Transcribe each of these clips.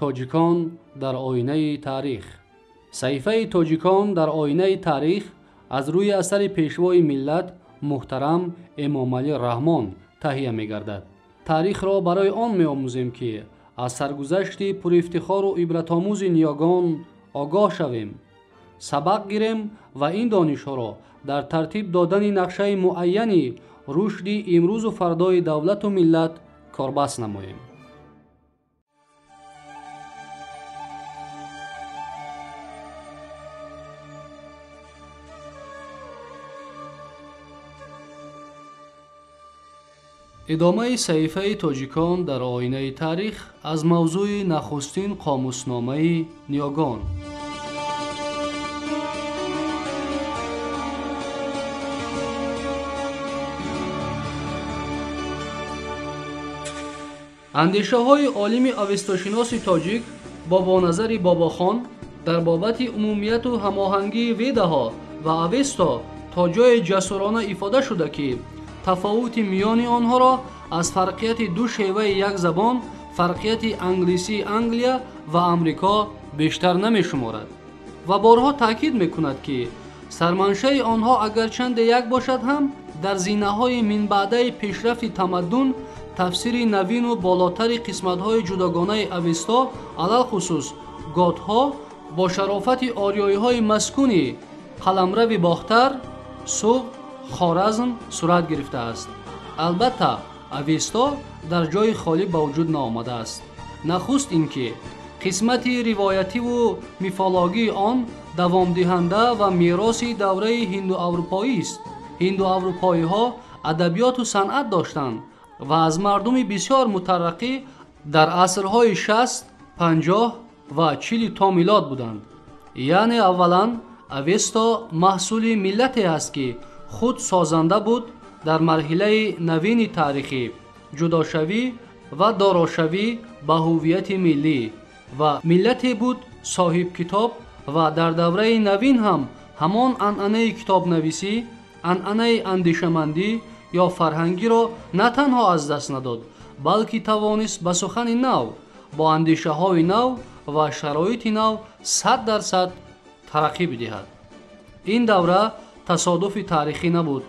Тоҷикон дар оинаи таърих. Саҳифаи Тоҷикон дар оинаи таърих аз рӯи асари пешвои миллат муҳтарам Эмомалӣ Раҳмон таҳия мегардад. Таърихро барои он меомӯзем, ки аз саргузашти пурифтихору ибратомӯзи ниёгон огоҳ шавем, сабақ гирем ва ин донишҳоро дар тартиб додани нақшаи муайяни рушди имрӯзу фардои давлату миллат корбаст намоем. Идомаи саҳифаи Тоҷикон дар оинаи таърих аз мавзӯи нахустин қомусномаи ниёгон. Андешаҳои олими авестошиноси тоҷик Бобоназари Бобохон дар бобати умумияту ҳамоҳангии Ведаҳо ва Авесто то ҷое ҷасурона ифода шуда, ки тафовути миёни онҳоро аз фарқияти ду шеваи як забон, фарқияти англисии Англия ва Амрико бештар намешуморад ва борҳо таъкид мекунад, ки сарманшаи онҳо агарчанде як бошад ҳам, дар зинаҳои минбаъдаи пешрафти тамаддун тафсири навину болотари қисматҳои ҷудогонаи Авесто, алалхусус готҳо, бо шарофати ориёиҳои маскуни қаламрави Бохтар, Суғд, Хоразм сурат гирифтааст. Албатта, Авесто дар ҷои холӣ ба вуҷуд наомадааст. Нахуст ин ки қисмати ривоятиву мифологии он давомдиҳанда ва мероси давраи ҳиндуаврупоист. Ҳиндуаврупоиҳо адабиёту санъат доштанд ва аз мардуми бисёр мутараққӣ дар асрҳои 60, 50 ва 40 то милод буданд. Яъне аввалан Авесто маҳсули миллате аст, ки худ созанда буд дар марҳилаи навини таърихӣ, ҷудошавӣ ва дорошавӣ ба ҳуввияти миллӣ, ва миллате буд соҳибкитоб ва дар давраи навин ҳам ҳамон анъанаи китобнависӣ, анъанаи андешамандӣ ё фарҳангиро на танҳо аз даст надод, балки тавонист ба сухани нав, бо андешаҳои нав ва шароити нав 100% тараққӣ бидиҳад. Ин давра тасодуфи таърихӣ набуд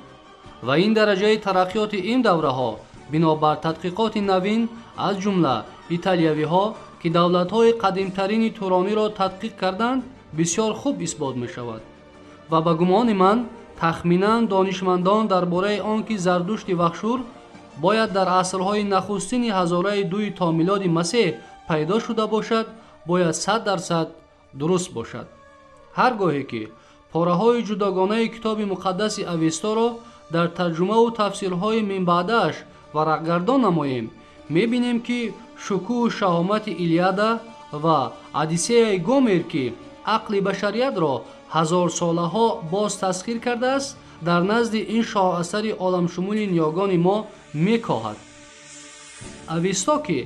ва ин дараҷаи тараққиёти ин давраҳо бинобар тадқиқоти навин, аз ҷумла италиявиҳо, ки давлатҳои қадимтарини турониро тадқиқ карданд, бисёр хуб исбот мешавад. Ва ба гумони ман тахминан донишмандон дар бораи он ки Зардушти Вахшур бояд дар асрҳои нахустини ҳазораи дуи то милоди Масеҳ пайдо шуда бошад, бояд 100% дуруст бошад. Ҳар гоҳе ки пораҳои ҷудогонаи китоби муқаддаси Авесторо дар тарҷумаву тафсирҳои минбаъдааш варақгардон намоем, мебинем, ки шукӯҳу шаҳомати Илиада ва Одиссеяи Гомер, ки ақли башариятро ҳазорсолаҳо боз тасхир кардааст, дар назди ин шоҳасари оламшумули ниёгони мо мекоҳад. Авесто, ки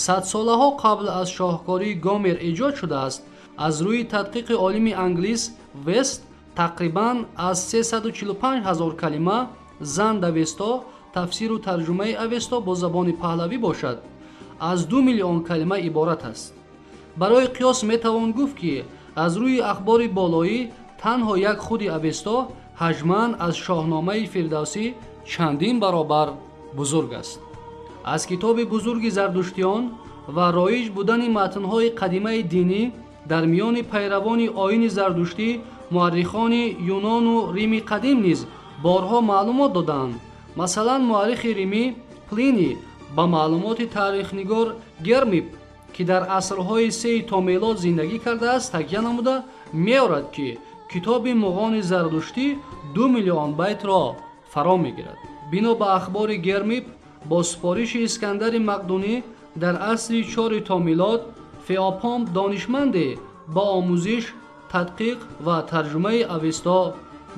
садсолаҳо қабл аз шоҳкории Гомер эҷод шудааст, аз рӯи тадқиқи олими англис Вест тақрибан аз 345 ҳазор калима Занд Авесто, тафсиру тарҷумаи Авесто бо забони паҳлавӣ бошад, аз 2 миллион калима иборат аст. Барои қиёс метавон гуфт, ки аз рӯи ахбори болоӣ танҳо як худи Авесто ҳаҷман аз шоҳномаи Фирдавсӣ чандин баробар бузург аст. Аз китоби бузурги зардуштиён ва роиҷ будани матнҳои қадимаи динӣ дар миёни пайравони оини зардуштӣ муаррихони Юнону Рими қадим низ борҳо маълумот додаанд. Масалан, муаррихи римӣ Плини ба маълумоти таърихнигор Гермип, ки дар асрҳои сеи то мелод зиндагӣ кардааст, такя намуда меорад, ки китоби муғони зардуштӣ 2 миллион байтро фаро мегирад. Бино ба ахбори Гермип, бо супориши Искандари Мақдунӣ дар асри 4 то милод Феопомп донишманде ба омӯзиш, тадқиқ ва тарҷумаи Авесто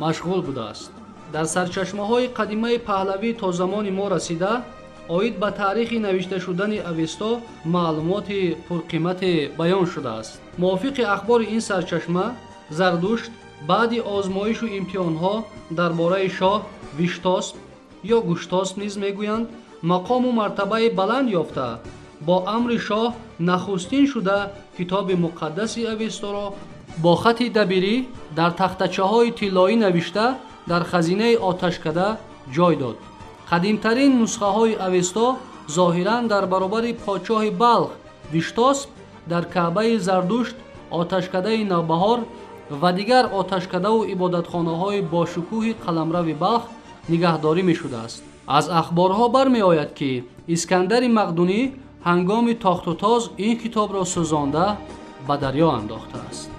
машғул будааст. Дар сарчашмаҳои қадимаи паҳлавӣ то замони мо расида, оид ба таърихи навишта шудани Авесто маълумоти пурқимате баён шудааст. Мувофиқи ахбори ин сарчашма, Зардушт баъди озмоишу имтиҳонҳо дар бораи шоҳ Виштосп ё Гуштосп низ мегӯянд, мақому мартабаи баланд ёфта, бо амри шоҳ Нахустин шуда китоби муқаддаси Авесторо бо хати дабирӣ дар тахтачаҳои тиллоӣ навишта дар хазинаи оташкада ҷой дод. Қадимтарин нусхаҳои Авесто зоҳиран дар баробари подшоҳи Балх Виштосп дар Каъбаи Зардушт, оташкадаи Навбаҳор ва дигар оташкадаву ибодатхонаҳои бошукӯҳи қаламрави Балх нигаҳдорӣ мешудааст. Аз ахборҳо бармеояд, ки Искандари Мақдунӣ ҳангоми тохтутоз ин китобро сӯзонда ба дарё андохтааст.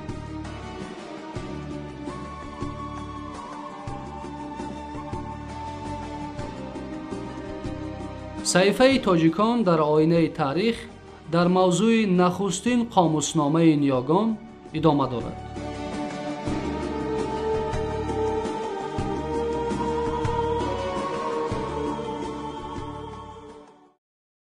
Саҳифаи тоҷикон дар оинаи таърих дар мавзӯи нахустин қомусномаи ниёгон идома дорад.